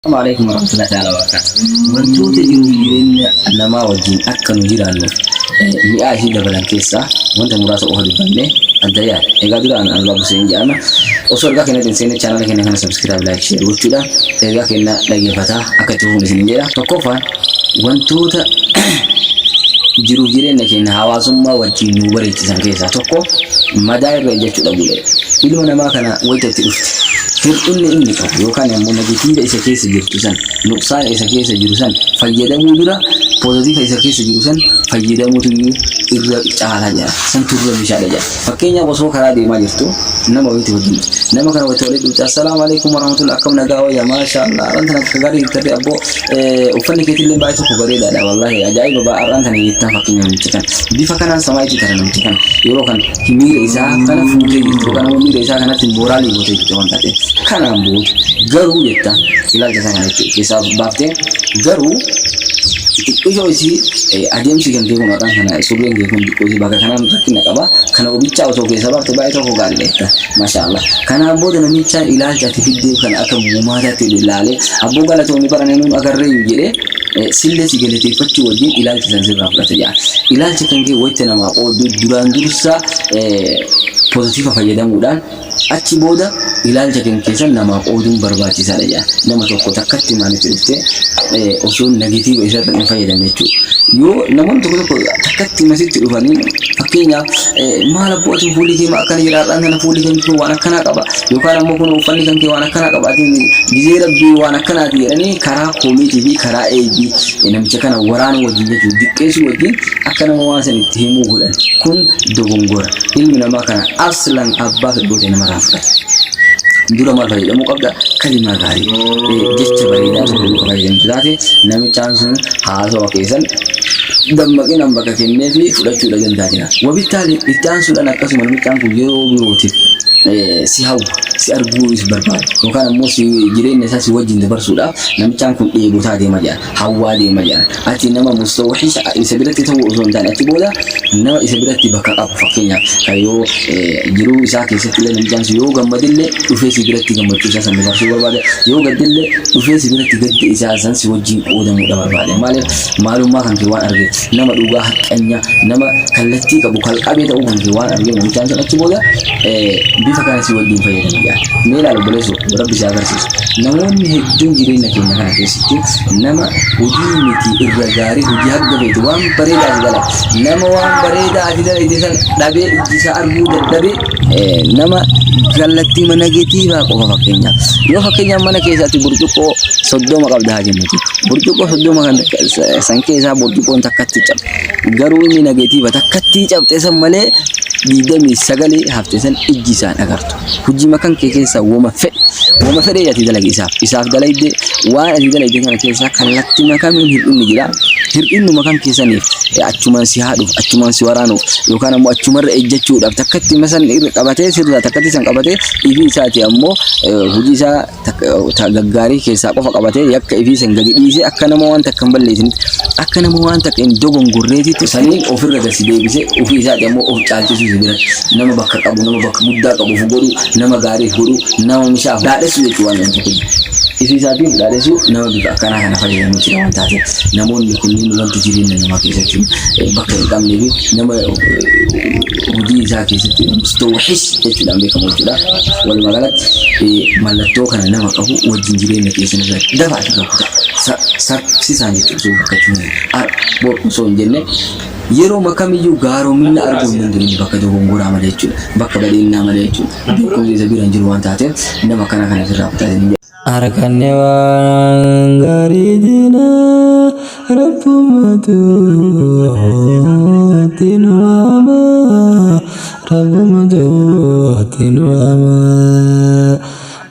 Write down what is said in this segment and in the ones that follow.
Assalamu alaikum warahmatullahi ta'ala wabarakatuh. Wantoota jiruuf jireenya namaa wajjin akka nu jiraannuuf mi'aa isii dabalan keessaa wanta muraasa qofa dubbannee adda yaada. Egaa dura an Albaab Hussein jedhama. Osoo ergaa keenya hin seenne chaanala keenya kana subscribe, like, share gochuudhaan ergaa keenya dhaggeeffataa akka itti fufuun isin jedha. Tokkoffaan wantoota jiruuf jireenya keenya hawaasummaa wajjin nu bareechisan keessaa tokko madaa irra ejjechuu dhabuudha. Ilma namaa kana wayita itti dhufte hir'inni inni qabu yookaan immoo negatiiva isa keessa jirtu san, nuqsaana isa keessa jiru san fayyadamuu dura poozitiiva isa keessa jiru san fayyadamuutu irra caalaa jira. Santu irra bishaadha jira. Fakkeenyaaf osoo karaa deemaa jirtu nama wayiitti wajjin dhufte. Nama kana wayita walitti dhufte, "Assalaamu alaikum warahmatullahi, akkam nagaa wayya? Maasha Allah, har'aan tana akka gaarii jirtarre abboo, uffanni keetillee baay'ee tokko bareedaadha, wallaahi ajaa'iba baa har'aan tana," jettaan. Fakkeenyaaf namicha kana bifa kanaan samaayitti tara. Namicha kana yeroo kan miira isaa kana fuutee jirtu yookaan ammoo miira isaa kanatti mooraalii gootee jirtu waan taateef, kanaan booda garuu jettaan ilaalcha isaa kana jechuudha keessaa baaftee, garuu xiqqishoo isii adeemsi kan kee kun har'aan kana surreen kee kun xiqqoo isii bakka kanaan rakkina qaba, kana obichaa osoo keessaa baafte baay'ee tokko gaariidha jetta. Maasha Allah. Kanaan booda namichaan ilaalcha ati fiddee kana akka gumaataatti ilaalee, "Abboo galatoomii, barane nuun agarreeyyu," jedhee sillee si galateeffachuu wajjin ilaalcha san sirraa fudhata jedha. Ilaalcha kan kee wayita namaa qooddu duraan dursa poozitiiva fayyadamuudhaan achi booda ilaalcha kan keessan namaa qooduun barbaachisaadha jedha. Nama tokko takkatti maalitti dhuftee osoo negatiiva isarra hin fayyadamne jechuudha. Yoo namoonni tokko tokko takkatti masitti dhufanii, fakkeenyaaf, "Maal abboo, ati fuulli kee akkana jedha, har'aan kana fuulli kan kee waan akkanaa qaba," yookaan ammoo "Kun uffanni kan kee waan akkanaa qaba, ati gizee rabbii waan akkanaati," jedhanii karaa koomiitii fi karaa eebii namicha kana waraanuu wajjin jechuudha, diqqeessuu wajjin akka nama waan san itti himuu godhan. Kun dogongora. Ilmi namaa kana aslan abbaa fedhe namarraa fudhata. Dura maal fayyadamuu qabda? Kalimaa gaarii, jecha bareedaa tokko yoo fayyadamtu taate, namichaan sun haasawa keessan dammaqinaan bakka kennee fi fudhachuudha danda'a jira. Wabittaali itti aansuudhaan akkasuma namichaan kun yeroo birootiif si hawwa, si arguu is barbaada yookaan ammoo si jireenya isaa si wajjin dabarsuudhaaf namichaan kun dheebotaa deema jira, hawwaa deema jira. Ati nama mustawxiisha isa biratti ta'uu osoo hin taane, achi booda nama isa biratti bakka qabu. Fakkeenyaaf kan yoo jiruu isaa keessatti illee namichaan sun yoo gammadillee dhufee si biratti gammachuu isaa san dabarsuu barbaada, yoo gaddillee dhufee si biratti gadda isaa san si wajjin qoodamuudha barbaada. Maaliif? Maalummaa kan kee waan arge, nama dhugaa haqqanya, nama kallattii qabu, kalqabee ta'uu kan kee waan arge, namichaan sun achi booda bifa kana si wajjin fayyadama jira. Mee ilaali obboleessoo, rabbi si agarsiisu. Namoonni hedduun jireenya keenya kana keessatti nama hojii miti irra gaarii, hojii hagga feete waan bareedaa ati dalaga, nama waan bareedaa ati dalagde san dhabee ijji isaa arguu dadhabee, nama kallattii mana negatiivaa qofa. Fakkeenyaaf yoo fakkeenyaaf mana keessatti burcuqqoo 30 qabda haa jennuti, burcuqqoo 30 kan san keessaa burcuqqoon takkatti cabde, garuu inni negatiiva takkatti cabxe san malee 29 hafte san ijji isaan agartu. Hojii makan kee keessaa wama fedhe, wama fedhe ati dalage isaaf dalagde, waan ati dalagde kana keessaa kallattii makamiin hir'inni jira, hir'inni makan keessaniif achumaan si haadhuuf, achumaan si waraanuuf yookaan ammoo achumarra ejjechuudhaaf takkatti masan irra qabatee sirraa takkatti san qabatee ifii isaati ammoo hojii isaa gaggaarii keessaa qofa qabatee yakka ifii san gadi dhiisee, akka nama waan takka hin balleessinitti, akka nama waan takka hin dogongorreetitti saniin ofirra gasi deebisee ofii isaati ammoo of caalchisuu, si biratti nama bakka qabu, nama bakka guddaa qabuuf godhu, nama gaariif godhu, nama mishaaf dhaadhessu jechuu waan nama tokko ifii isaatiin dhaadhessu. Nama bifa akkanaa kana fayyadamu jira waan taateef, namoonni kunniin wanti jireenya namaa keessatti bakka hin qabnee fi nama hojii isaa keessatti mustawxis jechuudhaan beekamu jechuudha. Walumaa galatti mallattoo kana nama qabu wajjin jireenya keessan irratti dafaa irra kutaa saffisaan jechuudha. Osoo bakka bor osoo hin jenne, yeroo kamiyyuu gaaromina arguu hin dandeenye, bakka dogongoraa malee jechuudha, bakka badheennaa malee jechuudha. Beekumsi isa bira hin jiru waan taateef, nama kana kana ofirraa kutaa. Harkanne waan gaarii diina rabbumatu ittiin waama, rabbumatu ittiin waama.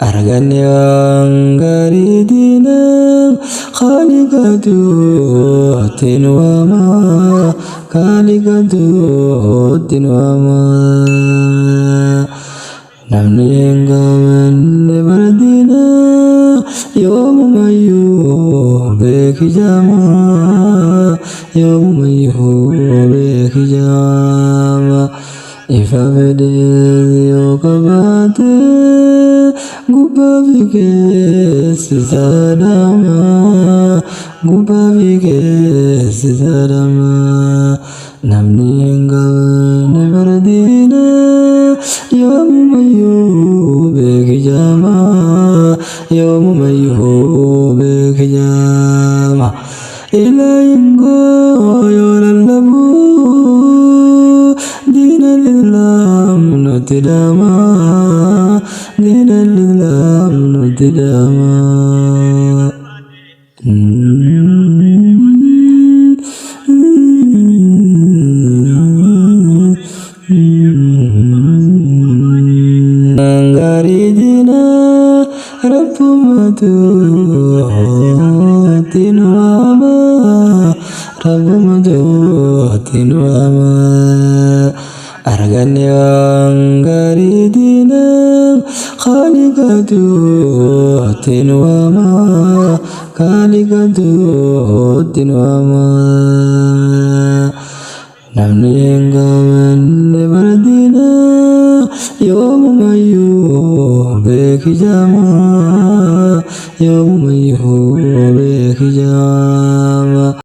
Arganne waan gaarii diina khaliqatu ittiin waama, khaliqatu ittiin waama. Namni hin qabanne bardiina yoomumayyuu beeki jaama, yoomumayyuu beeki jaama. Ifa fedhe yoo qabaate gubbaa. Gubbaa fi keessi saadama, gubbaa fi keessi saadama. Namni hin qabne bardiina, yoomumayyuu beeki jaama, yoomumayyuu beeki jaama. Ilaahin koo yoo lallabu, diina lislaam nutti dhaama, diina lislaam nutti dhaama. Gaarii diina rabbumatu ittiin waama, rabbumatu ittiin waama. Arganne waan gaarii diina khaliqatu ittiin waama, khaliqatu ittiin waama. Namni hin qabne bardiina, yoomumayyuu beeki jaama, yoomumayyuu beeki jaama.